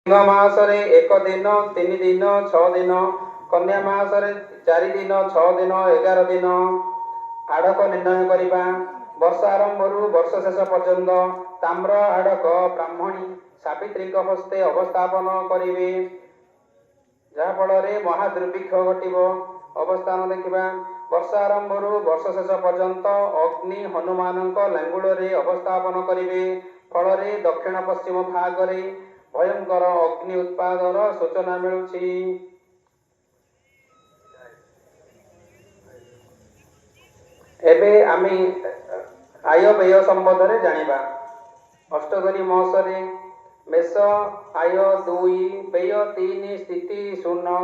ସିଂହ ମାସରେ 1 ଦିନ, 3 ଦିନ, 6 ଦିନ। କନ୍ୟା ମାସରେ 4 ଦିନ, 6 ଦିନ, 11 ଦିନ। ଆଡ଼କ ନିର୍ଣ୍ଣୟ କରିବା। ବର୍ଷ ଆରମ୍ଭରୁ ବର୍ଷ ଶେଷ ପର୍ଯ୍ୟନ୍ତ ତାମ୍ର ଆଡ଼କ ବ୍ରାହ୍ମଣୀ ସାବିତ୍ରୀଙ୍କ ହସ୍ତେ ଅବସ୍ଥାପନ କରିବେ, ଯାହାଫଳରେ ମହାଦୁର୍ଭିକ୍ଷ ଘଟିବ। ଅବସ୍ଥାନ ଦେଖିବା। ବର୍ଷ ଆରମ୍ଭରୁ ବର୍ଷ ଶେଷ ପର୍ଯ୍ୟନ୍ତ ଅଗ୍ନି ହନୁମାନଙ୍କ ଲାଙ୍ଗୁଳରେ ଅବସ୍ଥାପନ କରିବେ, ଫଳରେ ଦକ୍ଷିଣ ପଶ୍ଚିମ ଭାଗରେ ଭୟଙ୍କର ଅଗ୍ନି ଉତ୍ପାଦର ସୂଚନା ମିଳୁଛି। ଏବେ ଆମେ ଆୟ ବ୍ୟୟ ସମ୍ବନ୍ଧରେ ଜାଣିବା। ଅଷ୍ଟଗରି ମହସରେ ମେଷ ଆୟ 2, ବ୍ୟୟ 3, ସ୍ଥିତି 0।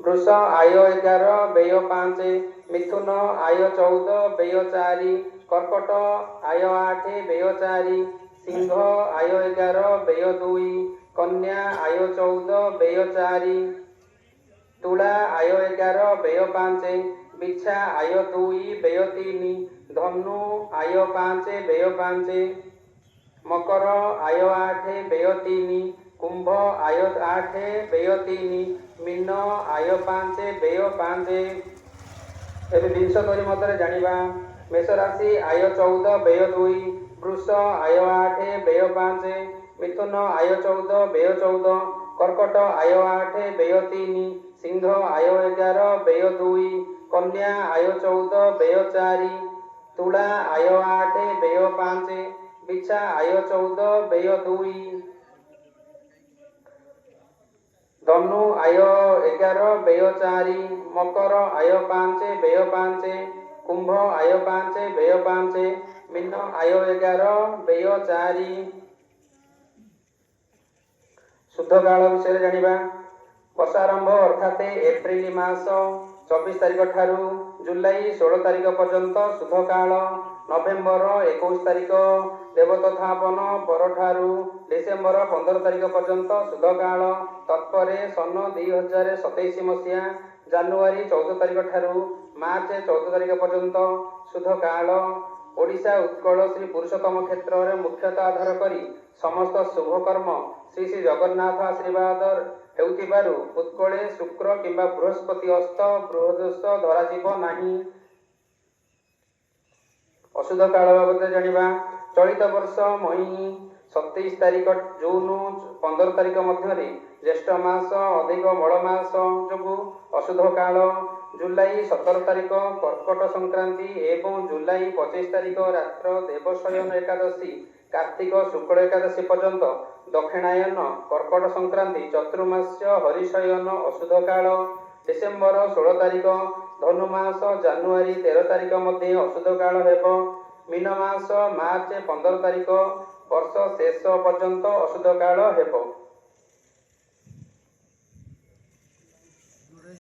ବୃଷ ଆୟ 11, ବ୍ୟୟ 5। ମିଥୁନ ଆୟ 14, ବ୍ୟୟ 4। କର୍କଟ ଆୟ 8, ବ୍ୟୟ 4। ସିଂହ ଆୟ 11, ବ୍ୟୟ 2। କନ୍ୟା ଆୟ 14, ବ୍ୟୟ 4। ତୁଳା ଆୟ 11, ବ୍ୟୟ 5। ବିଛା ଆୟ 2, ବ୍ୟୟ 3। ଧନୁ ଆୟ 5, ବ୍ୟୟ 5। ମକର ଆୟ 8, ବ୍ୟୟ 3। କୁମ୍ଭ ଆୟ 8, ବ୍ୟୟ 3। ମୀନ ଆୟ 5, ବ୍ୟୟ 5। ଏବେ ବିଂଶୋତ୍ତରୀ ମତରେ ଜାଣିବା। ମେଷ ରାଶି ଆୟ 14, ବ୍ୟୟ 2। ବୃଷ ଆୟ 8, ବ୍ୟୟ 5। ମିଥୁନ ଆୟ 14, ବ୍ୟୟ 14। କର୍କଟ ଆୟ 8, ବ୍ୟୟ 3। ସିଂହ ଆୟ 11, ବ୍ୟୟ 2। କନ୍ୟା ଆୟ 14, ବ୍ୟୟ 4। ତୁଳା ଆୟ 8, ବ୍ୟୟ 5। ବିଛା ଆୟ 14, ବ୍ୟୟ 2। ଧନୁ ଆୟ 11, ବ୍ୟୟ 4। ମକର ଆୟ 5, ବ୍ୟୟ 5। କୁମ୍ଭ ଆୟ 5, ବ୍ୟୟ 5। ମୀନ ଆୟ 11, ବ୍ୟୟ 4। ଶୁଦ୍ଧକାଳ ବିଷୟରେ ଜାଣିବା। ବର୍ଷ ଆରମ୍ଭ ଅର୍ଥାତ୍ ଏପ୍ରିଲ ମାସ 24 ତାରିଖ ଠାରୁ ଜୁଲାଇ 16 ତାରିଖ ପର୍ଯ୍ୟନ୍ତ ଶୁଦ୍ଧକାଳ। ନଭେମ୍ବର 21 ତାରିଖ ଦେବତଥାପନ ପରଠାରୁ ଡିସେମ୍ବର 15 ତାରିଖ ପର୍ଯ୍ୟନ୍ତ ଶୁଦ୍ଧକାଳ। ତତ୍ପରେ ସନ 2027 ମସିହା ଜାନୁଆରୀ 14 ତାରିଖ ଠାରୁ ମାର୍ଚ୍ଚ 14 ତାରିଖ ପର୍ଯ୍ୟନ୍ତ ଶୁଦ୍ଧକାଳ। ଓଡ଼ିଶା ଉତ୍କଳ ଶ୍ରୀ ପୁରୁଷୋତ୍ତମ କ୍ଷେତ୍ରରେ ମୁଖ୍ୟତଃ ଆଧାର କରି ସମସ୍ତ ଶୁଭକର୍ମ ଶ୍ରୀ ଶ୍ରୀ ଜଗନ୍ନାଥ ଆଶୀର୍ବାଦ ହେଉଥିବାରୁ ଉତ୍କଳେ ଶୁକ୍ର କିମ୍ବା ବୃହସ୍ପତି ଅସ୍ତ ବୃହଦୋଷ ଧରାଯିବ ନାହିଁ। ଅଶୁଦ୍ଧ କାଳ ବାବଦରେ ଜାଣିବା। ଚଳିତ ବର୍ଷ ମଇ 27 ତାରିଖ ଜୁନ 15 ତାରିଖ ମଧ୍ୟରେ ଜ୍ୟେଷ୍ଠ ମାସ ଅଧିକ ମଳ ମାସ ଯୋଗୁଁ ଅଶୁଦ୍ଧ କାଳ। ଜୁଲାଇ 17 ତାରିଖ କର୍କଟ ସଂକ୍ରାନ୍ତି ଏବଂ ଜୁଲାଇ 25 ତାରିଖ ରାତ୍ର ଦେବଶୟନ ଏକାଦଶୀ କାର୍ତ୍ତିକ ଶୁକ୍ଳ ଏକାଦଶୀ ପର୍ଯ୍ୟନ୍ତ ଦକ୍ଷିଣାୟନ କର୍କଟ ସଂକ୍ରାନ୍ତି ଚତୁର୍ମାସ୍ୟ ହରିଶୟନ ଅଶୁଦ୍ଧ କାଳ। ଡିସେମ୍ବର 16 ତାରିଖ ଧନୁମାସ ଜାନୁଆରୀ 13 ତାରିଖ ମଧ୍ୟ ଅଶୁଦ୍ଧ କାଳ ହେବ। ମୀନ ମାସ ମାର୍ଚ୍ଚ 15 ତାରିଖ ବର୍ଷ ଶେଷ ପର୍ଯ୍ୟନ୍ତ ଅଶୁଦ୍ଧ କାଳ ହେବ।